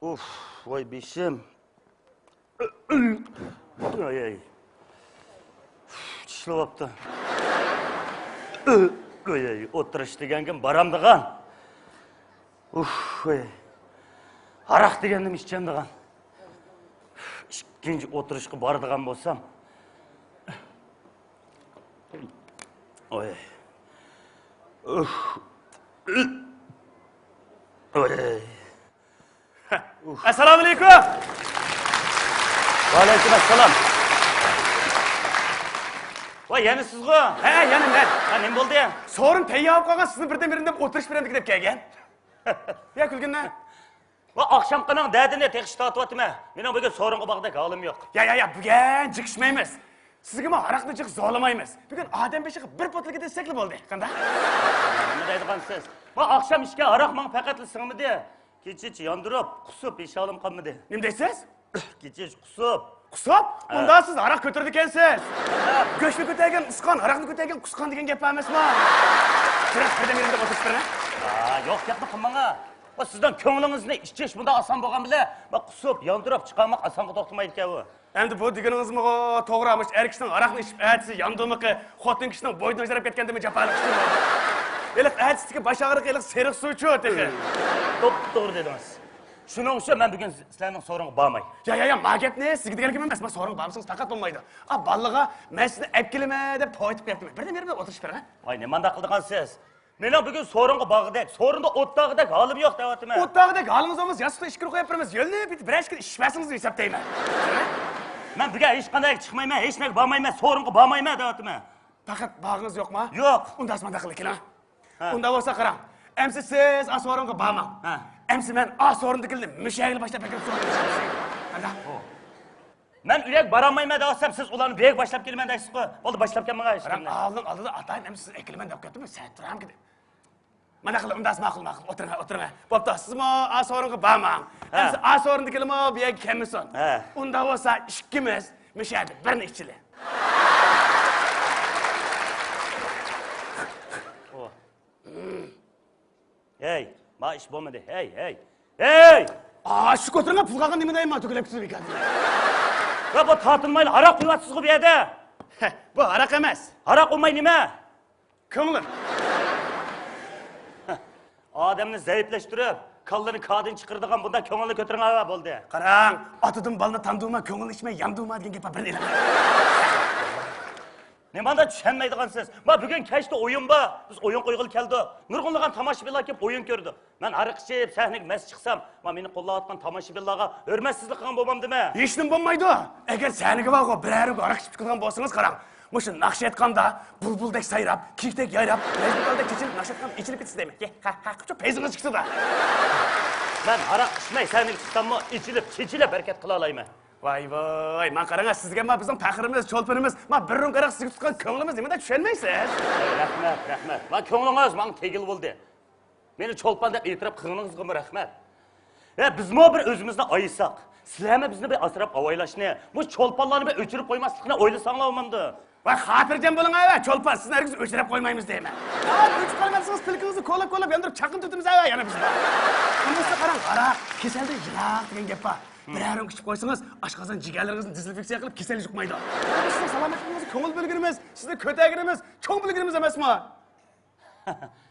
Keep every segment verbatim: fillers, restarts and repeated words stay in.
ئۇف، ۋاي بېشىم. ۋاي، ۋاي. چىشلىۋاپتۇ. ۋاي، ۋاي، ئولتۇرۇش دېگەنگە بارامدىغان. ئۇف، ۋاي. ھاراق دېگەننىمۇ ئىچەمدىغان. ئىككىنچى ئولتۇرۇشقا بارىدىغان بولسام. ۋاي. ئۇف. ۋاي. ئەسسالامۇئەلەيكۇم. ۋەئەلەيكۇم ئەسسالام. ۋاي، يەنە سىزغۇ؟ ھە، يەنە مەن. ھە، نېمە بولدى؟ سورۇن تەييار بولۇپ قالغان، سىزنى بىردىن بىرىنى دەپ ئولتۇرۇش بېرەمدىكىن دەپ كەلگەن. يا كۈلگىنە. ۋە ئاخشامقىنىڭ دەردىنى تېخى ئىشتاتىۋاتىمەن. مېنىڭ بۈگۈن سورۇنغا بارغۇدەك ھالىم يوق. يا، يا، يا، بۈگۈن جىقىشمايمىز. سىزگىمۇ ھاراقنى جىق زورلىمايمىز. بۈگۈن ئادەم بېشىغا بىر پوتۇلكا دېسەكلا بولدى. قانداق؟ نېمە دەيدىغانسىز؟ ما ئاخشام ئىچكەن ھاراق ماڭا پەقەتلا سىڭمىدى. كېچىچە ياندۇرۇپ، قۇسۇپ ھېچ ھالىم قالمىدى. نېمە دەيسىز؟ كېچىچە قۇسۇپ. قۇسۇپ؟ ھە. ئۇندا سىز ھاراق كۆتۈرىدىكەنسىز. ھە. گۆشنى كۆتەرگەن ئۇسقان، ھاراقنى كۆتەرگەن قۇسقان دېگەن گەپ بار ئەمەسمۇ؟ بىراق بىردەم يېرىمدە ئولتۇرۇپ بېرىڭە. ھا، يوق گەپنى قىلماڭا. ۋە سىزنىڭ كۆڭلىڭىزنى ئىچىش مۇنداق ئاسان بولغان بىلەن، ۋە قۇسۇپ، ياندۇراپ چىقارماق ئاسانغا توختىمايدىكەن ئۇ. ئەمدى بۇ دېگىنىڭىزمۇ توغرا، مۇشۇ ئەر كىشىنىڭ ھاراقنى ئىچىپ ئەتىسى ياندۇرمىقى خوتۇن كىشىنىڭ بوينىدىن يايراپ كەتكەندىنمۇ جاپالىق ئىش. ھېلىقى ئەتىسىدىكى باش ئاغرىقى ھېلىقى سېرىق سۇچۇ تېخى. توپتوغرا دېدىڭىز. شۇنىڭ ئۈچۈن مەن بۈگۈن سىلەرنىڭ سورۇنغا بارماي. يا، يا، يا، ما گەپنى سىزگە دېگەنلىكىم ئەمەس، ما سورۇنغا بارمىسىڭىز پەقەت بولمايدۇ. ئا، بالىغا مەن سىزنى ئەكېلىمەن دەپ توۋا ئېيتىپ قويۇپتىمەن. بىردەم يېرىمدە ئولتۇرۇش بېرىڭە. ۋاي، نېمانداق قىلىدىغانسىز؟ مېنىڭ بۈگۈن سورۇنغا بارغۇدەك، سورۇندا ئولتۇرغۇدەك ھالىم يوق دەۋاتىمەن. ئولتۇرغۇدەك ھالىڭىز بولمىسا، ياستۇقتا ئىچكىرى قويۇپ بېرىمىز. يۆلىنىپ كېتىپ بىرەر ئىككى ئىش بەرسىڭىز دەپ ھېسابلايمەن. مەن بۈگۈن ھېچقانداق چىقمايمەن، ھېچنەگە بارمايمەن، سورۇنغا بارمايمەن دەۋاتىمەن. پەقەت بارغىڭىز يوقما؟ يوق. ئۇنداق مانداق قىلىڭ، كېلىڭ. ھە. ئۇنداق بولسا قاراڭ. ئەمسە سىز ئا سورۇنغا بارماڭ. ھە. ئەمسە مەن ئا سورۇندىكىلەرنى مۇشۇ يەرگىلا باشلاپ ئەكىرىپ سورۇنغا. قانداق؟ مەن ئۇ يەرگە بارالمايمەن دەۋاتسام، سىز ئۇلارنى بۇ يەرگە باشلاپ كېلىمەن دەيسىزغۇ. بولدى، باشلاپ كەلمەڭ، ھېچ قاراڭ، ئالدىنىڭ ئالدىدا ئاتايىن ئەمسە سىزنى ئەكېلىمەن دەپ كەتتىم، سەت تۇرامكىدى. مانا قىلىڭ، ئۇنداق ماقۇل، ماقۇل. ئولتۇرۇڭ، ئولتۇرۇڭ. بوپتۇ، سىزمۇ ئا سورۇنغا بارماڭ. ھە. ئەمسە ئا سورۇندىكىلىمۇ بۇ يەرگە كەلمىسۇن. ھە. ئۇنداق بولسا ئىككىمىز مۇشۇ يەردە بىرنى ئىچىلى. ھەي، ما ئىش بولمىدى. ھەي، ھەي، ھەي! ئاشۇ كوتۇرغا پۇل قالغان نېمە دەيمەن، تۆكۈلۈپ كېتىدۇ بىكار. ۋە بۇ تارتىنمايلا ھاراق قۇيۇۋاتىسىزغۇ بۇ يەردە. ھە، بۇ ھاراق ئەمەس. ھاراق قۇيماي نېمە؟ كۆڭلۈم. ئادەمنى زەئىپلەشتۈرۈپ، كاللىنى كادىن چىقىرىدىغان بۇنداق كۆڭۈلنى كۆتۈرۈڭ ھەۋە بولدى. قاراڭ، ئاتىدىن بالىنى تاندۇرما، كۆڭۈلنى ئىچمەي ياندۇرما دېگەن گەپ بار، بىرنى ئېلىڭ. نېمانداق چۈشەنمەيدىغانسىز؟ ما بۈگۈن كەچتە ئويۇن بار. بىز ئويۇن قويغىلى كەلدۇق. نۇرغۇنلىغان تاماشىبىنلار كېلىپ ئويۇن كۆرىدۇ. مەن ھاراق ئىچىپ، سەھنىگە مەست چىقسام، ما مېنى قوللاۋاتقان تاماشىبىنلارغا ھۆرمەتسىزلىك قىلغان بولمامدىمەن؟ ھېچنېمە بولمايدۇ. ئەگەر سەھنىگە بارغۇ بىرەرىڭ ھاراق ئىچىپ چىقىدىغان بولسىڭىز، قاراڭ، مۇشۇ ناخشا ئېيتقاندا بۇلبۇلدەك سايراپ، كىيىكتەك يايراپ، مەجنۇندەك چېچىلىپ ناخشا ئېيتقاندا ئېچىلىپ كېتىسىز دەيمەن. ھە، ھە، ھە، پەيزىڭىز چىقسىدا. مەن ھاراق ئىچمەي سەھنىگە چىقساممۇ، ئېچىلىپ، چېچىلىپ ھەرىكەت قىلالايمەن. ۋاي، ۋاي، مانا قاراڭ، سىزگە ما بىزنىڭ پەخرىمىز، چولپىنىمىز، ما بىر رومكا ھاراق سىزگە تۇتقان كۆڭلىمىز نېمىدەپ چۈشەنمەيسىز؟ ۋاي، رەھمەت، رەھمەت. ما كۆڭلىڭىز ماڭا تېگىلى بولدى. مېنى چولپان دەپ ئېتىراپ قىلغىنىڭىزغىمۇ رەھمەت. ھە، بىزمۇ بىر ئۆزىمىزنى ئايىساق، سىلەرمۇ بىزنى بىر ئاسراپ ئاۋايلاشنى، مۇشۇ چولپانلارنى بىر ئۆچۈرۈپ قويماسلىقنى ئويلىساڭلار بولمامدۇ؟ ۋاي، خاتىرجەم بولۇڭ ھە، چولپان، سىزنى ھەرگىز ئۆچۈرۈپ قويمايمىز دەيمەن. ئاۋۇ ئۆچۈپ قالمىسىڭىز، پىلكىڭىزنى كولاپ-كولاپ ياندۇرۇپ چاققىنى تۈرتىمىز ھە، يەنە بىز بار. ئۇندىسا قاراڭ، ھاراق كېسەلدىن يىراق دېگەن گەپ بار. بىرەر رومكا ئىچىپ قويسىڭىز، ئاشقازان، جىگەرلىرىڭىزنى دېزىنفېكسىيە قىلىپ كېسەل يۇقمايدۇ. بۇ سىزنىڭ سالامەتلىكىڭىزگە كۆڭۈل بۆلگىنىمىز، سىزنى كۆتەرگىنىمىز، چوڭ بىلگىنىمىز ئەمەسمۇ؟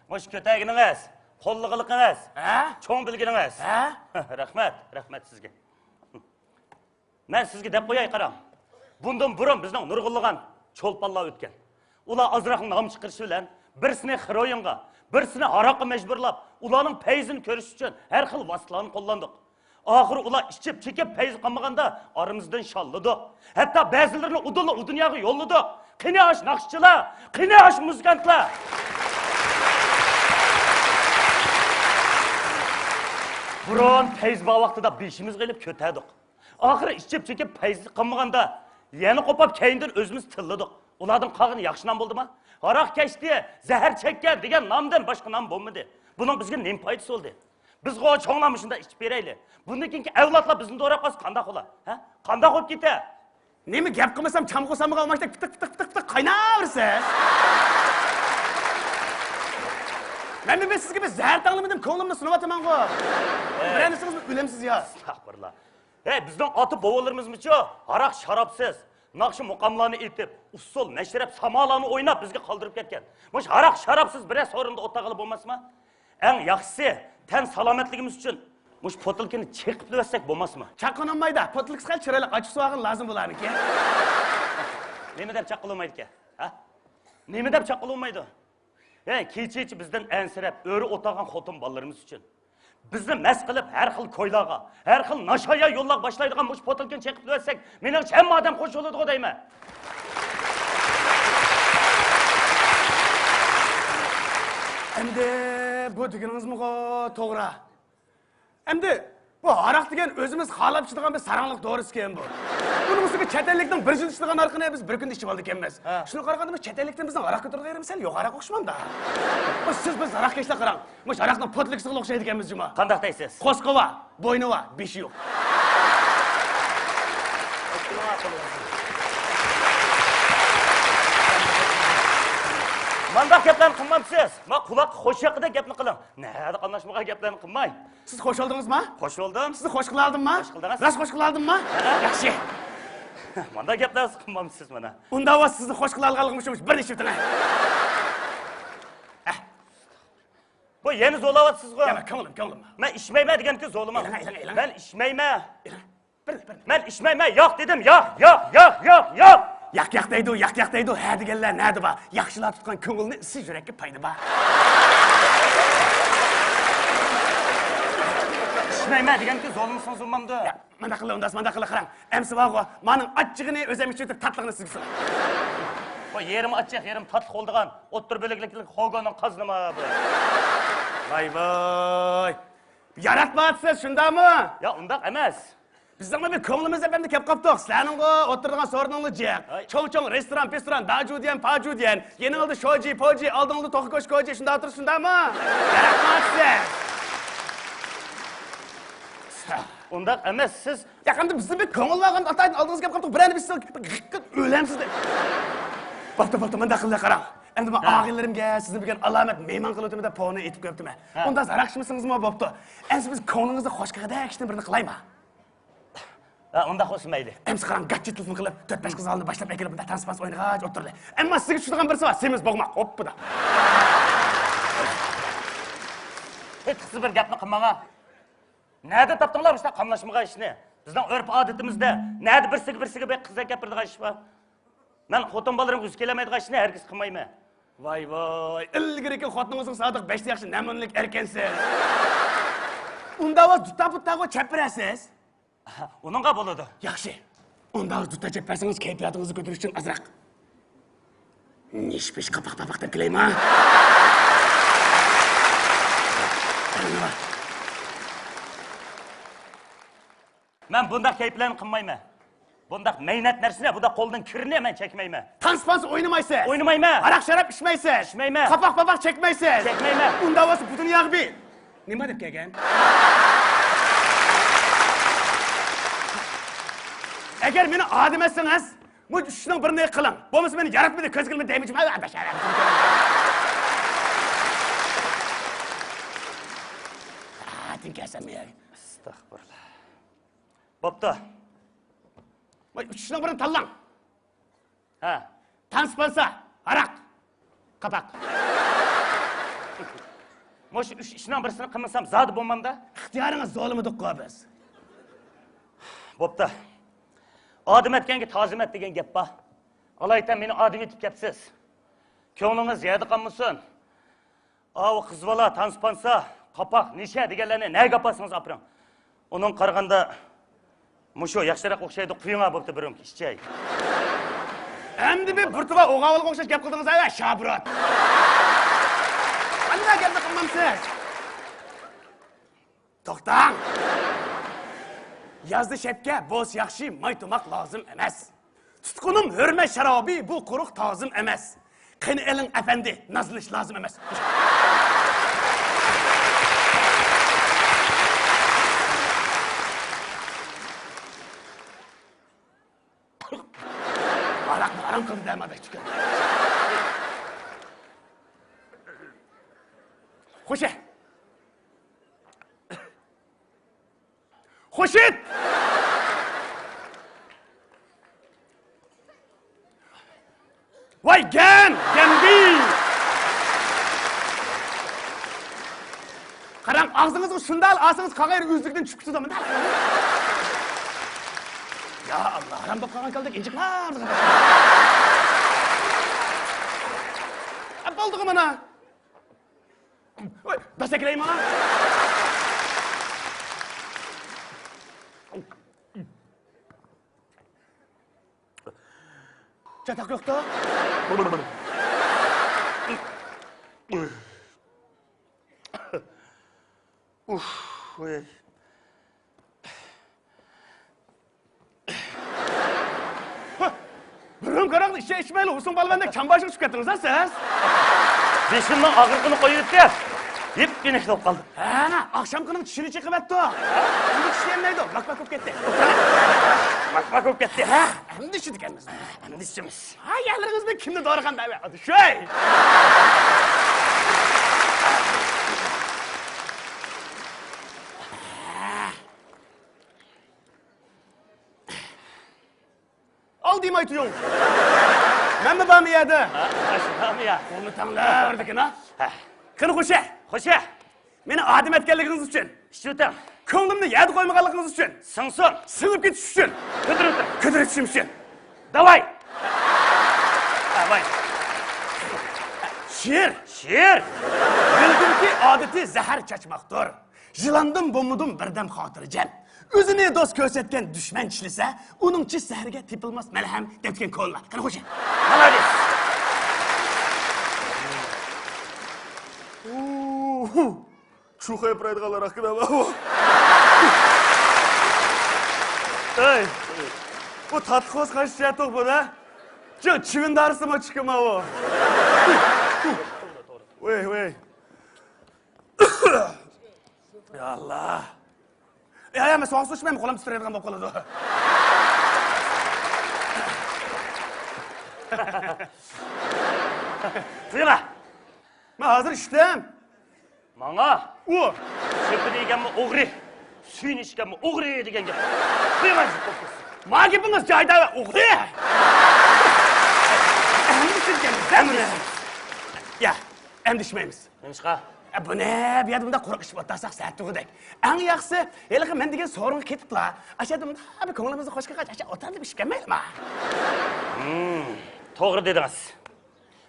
مۇشۇ كۆتەرگىنىڭىز، قوللىغىنىڭىز، ھە؟ چوڭ بىلگىنىڭىز. ھە؟ رەھمەت، رەھمەت سىزگە. مەن سىزگە دەپ قوياي، قاراڭ. بۇندىن بۇرۇن بىزنىڭ نۇرغۇنلىغان چولپانلار ئۆتكەن. ئۇلار ئازراق نام چىقىرىشى بىلەن بىرسىنى خېروئىنغا، بىرسىنى ھاراققا مەجبۇرلاپ، ئۇلارنىڭ پەيزىنى كۆرۈش ئۈچۈن ھەر خىل ۋاسىتىلارنى قوللاندۇق. ئاخىرى ئۇلار ئىچىپ چېكىپ پەيزى قالمىغاندا ئارىمىزدىن شاللىدۇق. ھەتتا بەزىلىرىنى ئۇدۇللا ئۇ دۇنياغا يوللىدۇق. قېنى ئاشۇ ناخشىچىلار؟ قېنى ئاشۇ مۇزىكانتلار؟ بۇرۇن پەيزى بار ۋاقتىدا بېشىمىزغا ئېلىپ كۆتەردۇق. ئاخىرى ئىچىپ چېكىپ پەيزى قالمىغاندا يەنە قوپاپ كەينىدىن ئۆزىمىز تىللىدۇق. ئۇلاردىن قالغىنى ياخشى نام بولدىما؟ ھاراق كەشتى، زەھەر چەككەن دېگەن نامدىن باشقا نام بولمىدى. بۇنىڭ بىزگە نېمە پايدىسى بولدى؟ بىزغۇ چوڭلار مۇشۇنداق ئىچىپ بېرەيلى. بۇندىن كېيىنكى ئەۋلادلار بىزنى دوراپ قالسا قانداق بولا؟ ھە؟ قانداق بولۇپ كېتە؟ نېمە گەپ قىلمىسام، چامغۇر سالمىغان ئۇماچتەك پىتىق، پىتىق، پىتىق، پىتىق قايناۋېرىسىز. مەنمۇ سىزگە بىر زەھەر تەڭلىمىدىم، كۆڭلۈمنى سۇنۇۋاتىمەنغۇ. بىرەر دېسىڭىزمۇ ئۆلەمسىز يا. ئەستەغپۇرۇللا. ھەي، بىزنىڭ ئاتا-بوۋىلىرىمىزمۇچۇ ھاراق-شارابسىز، ناخشا-مۇقاملارنى ئېيتىپ، ئۇسسۇل، مەشرەپ، سامالارنى ئويناپ بىزگە قالدۇرۇپ كەتكەن. مۇشۇ ھاراق-شارابسىز بىرەر سورۇندا ئولتۇرغىلى بولماسمۇ؟ ئەڭ ياخشىسى، تەن سالامەتلىكىمىز ئۈچۈن مۇشۇ پوتۇلكىنى چېقىپ ئۆتسەك بولماسمۇ؟ چاققىنى بولمايدۇ. پوتۇلكىسى خېلى چىرايلىق، ئاچچىقسۇ ئالغىنى لازىم بولارمىكىن؟ نېمە دەپ چاققىلى بولمايدىكەن؟ ھە؟ نېمە دەپ چاققىلى بولمايدۇ؟ ھەي، كېچىچە بىزدىن ئەنسىرەپ، ئۆرە ئولتۇرغان خوتۇن بالىلىرىمىز ئۈچۈن بىزنى مەست قىلىپ، ھەر خىل كويلارغا، ھەر خىل ناشايان يوللارغا باشلايدىغان مۇشۇ پوتۇلكىنى چېقىپ ئۆتسەك، مېنىڭچە ھەممە ئادەم خوش بولىدىغۇ دەيمەن. ئەمدى بۇ دېگىنىڭىزمۇغۇ توغرا. ئەمدى بۇ ھاراق دېگەن ئۆزىمىز خالاپ ئىچىدىغان بىر ساراڭلىق دورىسىكەن بۇ. بۇنىڭ ئۈستىگە چەت ئەللىكنىڭ بىر يىل ئىچىدىغان ھاراقىنى بىز بىر كۈندە ئىچىپ ئالىدىكەنمىز. ھە. شۇنى قارىغاندا بۇ چەت ئەللىكتىن بىزنىڭ ھاراق كۆتۈرىدىغان يېرىمىز سەل يوغانراق ئوخشىمامدا؟ بۇ سىز بىز ھاراقكەشلەر قاراڭ. مۇشۇ ھاراقنىڭ پوتلىكىسىغا ئوخشايدىكەنمىز جۇما. قانداق دەيسىز؟ قوسىقى بار، بوينى بار، بېشى يوق. مانداق گەپلەرنى قىلمامسىز؟ ما قۇلاققا خوش ياققۇدەك گەپنى قىلىڭ. نەدە قاملاشمىغان گەپلەرنى قىلماي. سىز خوش بولدىڭىزما؟ خوش بولدۇم. سىزنى خوش قىلالدىمما؟ خوش قىلدىڭىز. راست خوش قىلالدىمما؟ ھە. ياخشى. مانداق گەپلەر قىلمامسىز مانا. ئۇنداق بولسا سىزنى خوش قىلالىغانلىقىم شۇ بىر ئىش ئۆتۈڭە. بۇ يەنە زورلاۋاتىسىزغۇ؟ يا، كۆڭلۈم، كۆڭلۈم. مەن ئىچمەيمەن دېگەنكى زورلىما. ئېلىڭە، ئېلىڭە، ئېلىڭە. مەن ئىچمەيمەن. ئېلىڭە. بىر، بىر. مەن ئىچمەيمەن، ياق دېدىم، ياق، ياق، ياق، ياق، ياق. ياق، ياق دەيدۇ، ياق، ياق دەيدۇ، ھە دېگەنلەر نەدە بار؟ ياخشىلار تۇتقان كۆڭۈلنى ئىسسىق يۈرەككە پايدا بار. ئىچمەيمەن دېگەنكى زورلىمىسىڭىز بولمامدۇ؟ ياق، مانداق قىلىڭ، ئۇنداس، مانداق قىلىڭ، قاراڭ. ئەمسە بارغۇ، مانىڭ ئاچچىقىنى ئۆزۈم ئىچىۋېتىپ، تاتلىقىنى سىزگە سۇناي. بۇ يېرىم ئاچچىق، يېرىم تاتلىق بولىدىغان ئوتتۇرا بۆلەكلىك خوگونىڭ قازىنىما بۇ؟ ۋاي، ۋاي. ياراتمايسىز، شۇنداقمۇ؟ يا، ئۇنداق ئەمەس. بىزنىڭمۇ بىر كۆڭلىمىز ئەپەندى كەپ قاپتۇق. سىلەرنىڭغۇ ئولتۇرىدىغان سورۇنۇڭلار جىق. ھاي. چوڭ-چوڭ رېستوران، پېستوران، داجۇديەن، پاجۇديەن. يېنىڭلاردا شوجى، پوجى، ئالدىڭلاردا توخۇ كوش، كوجى، شۇنداق تۇرۇش، شۇنداقمۇ؟ ياراتمايسىز. ئۇنداق ئەمەس، سىز. ياق، ئەمدى بىزنى بىر كۆڭۈل بارغان ئاتايدىن ئالدىڭىزغا كەپ قاپتۇق. بىرەرنى بىز بىر غىققىدە ئۆلەمسىز دەپ. بوپتۇ، بوپتۇ، مۇنداق قىلىڭ، قاراڭ. ئەمدى مەن ھە. ئاغىنىلىرىمگە سىزنى بۈگۈن ئالامەت مېھمان قىلىۋېتىمەن دەپ پونى ئېيتىپ كۆپتىمەن. ھە. ئۇنداق ھاراق ئىچمىسىڭىزمۇ بوپتۇ. ئەمسە بىز كۆڭلىڭىزنى خوش قىلغۇدەك ئىشنى بىرنى قىلايما. ھە، ئۇنداق بولسا مەيلى. ئەمسە قاراڭ، گاچچا تېلېفون قىلىپ، تۆت-بەش قىز بالىنى باشلاپ ئەكېلىپ، بۇنداق تانسىپانس ئوينىغاچ ئولتۇرىلى. ئەمما سىزگە چۈشىدىغان بىرسى بار، سېمىز بوغماق. ھوپپىدا. ھېچقىسى بىر گەپنى قىلماڭا. نەدە تاپتىڭلار بۇشۇنداق قاملاشمىغان ئىشنى؟ بىزنىڭ ئۆرپ-ئادىتىمىزدە نەدە بىرسىگە بىرسىگە بىر قىزەك ئەپ بېرىدىغان ئىش بار؟ مەن خوتۇن بالىلىرىمغا يۈز كېلەلمەيدىغان ئىشنى ھەرگىز قىلمايمەن. ۋاي، ۋاي، ئىلگىرىكى خوتۇنىڭىزغا سادىق بەشتە ياخشى نەمۇنىلىك ئەركەنسىز. ئۇنداق بولسا دۇتا-پۇتاغۇ چەپ بېرەرسىز. ئۇنىڭغا بولىدۇ. ياخشى. ئۇنداق دۇتا چەپ بەرسىڭىز، كەيپىياتىڭىزنى كۆتۈرۈش ئۈچۈن ئازراق نىش-پىش، قاپاق-پاپاق دەپ كېلەيما؟ مەن بۇنداق كەيپلەرنى قىلمايمەن. بۇنداق مەينەت نەرسىنى، بۇنداق قولدىن كىرنى مەن چەكمەيمەن. تانسىپانس ئوينىمايسىز. ئوينىمايمەن. ھاراق-شاراب ئىچمەيسىز. ئىچمەيمەن. قاپاق-پاپاق چەكمەيسىز. چەكمەيمەن. ئۇنداق بولسا بۇ دۇنياغا بىر نېمە دەپ كەلگەن؟ ئەگەر مېنى ئادەم ئەتسىڭىز، مۇشۇ ئۈچنىڭ بىرىنى قىلىڭ. بولمىسا مېنى ياراتمىدى، كۆزگە ئىلمىدى دەيمىچۇ؟ ئەستەغپۇرۇللا. بوپتۇ. مۇشۇ ئۈچنىڭ بىرىنى تاللاڭ. ھە. تانسىپانسا، ھاراق، قاپاق. مۇشۇ ئۈچ ئىشنىڭ بىرسىنى قىلمىسام زادى بولمامدا؟ ئىختىيارىڭىز زورلىمىدۇققۇ بىز. بوپتۇ. ئادەم ئەتكەنگە تازىم ئەت دېگەن گەپ بار. ئالايىتەن مېنى ئادەم ئېتىپ كەپسىز. كۆڭلىڭىز يەردە قالمىسۇن. ئاۋۇ قىز بالا، تانسىپانسا، قاپاق، نىشە دېگەنلەرنى نەگە ئاپارسىڭىز ئاپىرىڭ. ئۇنىڭغا قارىغاندا مۇشۇ ياخشىراق ئوخشايدۇ، قۇيۇڭا بوپتۇ بىر رۇمكا ئىچەي. ئەمدى بىر بىر تۇۋا ئوغاۋۇلغا ئوخشاش گەپ قىلدىڭىز ھە، شابۇرات. قانداق گەپنى قىلمامسىز؟ توختاڭ! يازدا شەپكە، بوز ياخشى، ماي تۇماق لازىم ئەمەس. تۇتقۇنۇم ھۆرمەت شارابى، بۇ قۇرۇق تازىم ئەمەس. قېنى ئېلىڭ ئەپەندى، نازلىنىش لازىم ئەمەس. ھاراقنى ھارام قىلدى دەمە بەك چۈكۈر. خورشىد! ۋاي گەم! گەمبى! قاراڭ، ئاغزىڭىزغا شۇنداق ئالسىڭىز، قاغاير ئۆزلۈكىدىن چۈشۈپ كېتىدۇ، مۇنداق. يا ئاللا، ھارام بولۇپ قالغان كالدەك ئىنجىقلار. ئە، بولدىغۇ مانا. ۋاي، داس ئەكىلەي مانا. چاتاق يوقتا؟ ئۇھ، ۋەي. بىر رومكا ھاراقنى ئىچە ئىچمەيلا ھۇسۇڭ بالىۋاندەك چامباشىغا چۈشۈپ كەتتىڭىز ھە سىز؟ بېشىمنىڭ ئاغرىقىنى قويۇۋېتىپ، يىپ-يېنىك بولۇپ قالدىم. ھەنە، ئاخشامقىنىڭ چىشىنى چېقىۋەتتۇ. ئەمدى چىشلىيەلمەيدۇ، ماك-ماك بولۇپ كەتتى. ماك-ماك بولۇپ كەتتى. ھە، ئەمدى ئىچىدىكەنمىز. ئەمدى ئىچىمىز. ھە، يەرلىرىڭىزدە كىمنى دورىغان دەۋە؟ شوي! ئاۋۇ دېمەي تۇيۇڭ. مەنمۇ بارمۇ يەردە؟ ھە، ئاشۇنداقمۇ يا؟ قولنى تەڭلەردىكىن ھە. ھە. قېنى خوشە. خوشە. مېنى ئادەم ئەتكەنلىكىڭىز ئۈچۈن. ئىچىۋېتىڭ. كۆڭلۈمنى يەردە قويمىغانلىقىڭىز ئۈچۈن. سىڭسۇن. سىڭىپ كېتىش ئۈچۈن. كۆتۈرۈۋېتىڭ. كۆتۈرۈۋېتىشىم ئۈچۈن. داۋاي. داۋاي. شېئىر. شېئىر. بىلدىمكى ئادىتى زەھەر چاچماقتۇر. يىلاندىن بولمىدىم بىردەم خاتىرجەم. ئۆزىنى دوست كۆرسەتكەن دۈشمەن چىشلىسە، ئۇنىڭ چىش زەھىرىگە تېپىلماس مەلھەم دەپتىكەن كونىلار. قېنى خوشە. مالادېس. ئۇھۇ. چۇخ ئېپىرايدىغانلار ھەققىدە بۇ. ئەي، بۇ تاتلىق قانچە چەتۇق بۇ دە؟ چىۋىن دارىسىمۇ چىقىما ئۇ. ۋەي، ۋەي. يا ئاللا. يا، يا، مەن سوغۇق سۇ ئىچمەيمەن، قولۇم تىترەيدىغان بولۇپ قالىدۇ. قويۇڭا. مەن ھازىر ئىچتىم. ماڭا؟ ئۇ. سۆپىنى يېگەنمۇ ئوغرى، سۈيىنى ئىچكەنمۇ ئوغرى دېگەن گەپ. قويۇڭا. ما گېپىڭىز جايىدا، ئوغرى. ئەمدى چۈشەندىم. يا، ئەمدى ئىچمەيمىز. نېمىشقا؟ ئە، بۇنى بۇ يەردە مۇنداق قۇرۇق ئىچىپ ئولتۇرساق سەت تۇغۇدەك. ئەڭ ياخشىسى، ھېلىقى مەن دېگەن سورۇنغا كېتىپلا، ئاشۇ يەردە مۇنداق بىر كۆڭلىمىزنى خوش قىلغاچ، ئاشۇ ئولتۇرايلى، بىر ئىش كەلمەيلىما؟ ھىم، توغرا دېدىڭىز.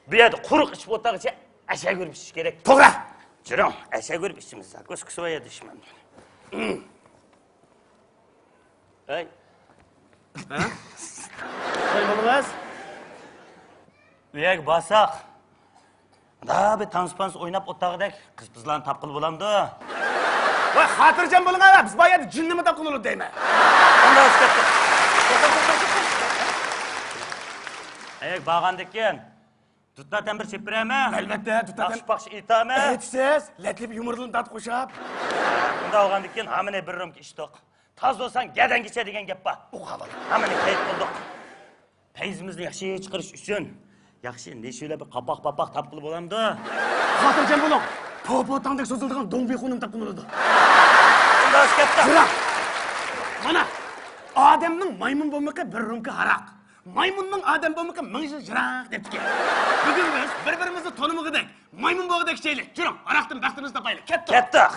بۇ يەردە قۇرۇق ئىچىپ ئولتۇرغىچە ئەشەگە ئۇرۇپ ئىچىش كېرەك. توغرا! جۈرۈڭ، ئەشەگە ئۇرۇپ ئىچىمىز. زاكۇسكىسى بار يەردە ئىچىمەن. ھىم. ھەي. ھە؟ قوي بولىمىز. ئۆيگە بارساق، مۇنداق بىر تانسا-پانسا ئويناپ ئولتۇرغۇدەك قىز-قىزلارنى تاپقىلى بولامدۇ؟ ۋاي، خاتىرجەم بولۇڭ ھە، بىز بار يەردە جىننىمۇ تاپقىلى بولىدۇ دەيمەن. ئۇنداق ئىش كەتتى. ئەيەك بارغاندىن كېيىن، دۇتاتەن بىر چېپىپ بېرەمەن. ئەلۋەتتە، دۇتاتەن. باخشى-باخشى ئېيتامەن. ئېيتىسىز، لەتلىپ يۇمۇرلىرىنى تارتىپ قوشاپ. ئۇنداق بولغاندىن كېيىن ھامىنى بىر رومكا ئىچتۇق. تاز بولساڭ گەدەڭگىچە دېگەن گەپ بار. ئۇ قاۋاق. ھامىنى كەيپ قىلدۇق. پەيزىمىزنى ياخشى چىقىرىش ئۈچۈن ياخشى نېشىلەر بىر قاپاق-پاپاق تاپقىلى بولامدۇ؟ خاتىرجەم بولۇڭ. پوپو تاڭدەك سوزۇلىدىغان دوڭبىخۇنىمۇ تاپقىلى بولىدۇ. ئۇنداق ئىش كەتتى. جۈرۈڭ. مانا، ئادەمنىڭ مايمۇن بولمىقى بىر رومكا ھاراق. مايمۇننىڭ ئادەم بولمىقى مىڭ يىل يىراق دەپتىكەن. بۈگۈن بىز بىر-بىرىمىزنى تونۇمىغۇدەك، مايمۇن بولغۇدەك ئىچەيلى. جۈرۈڭ، ھاراقتىن بەختىمىزنى تاپايلى. كەتتۇق. كەتتۇق.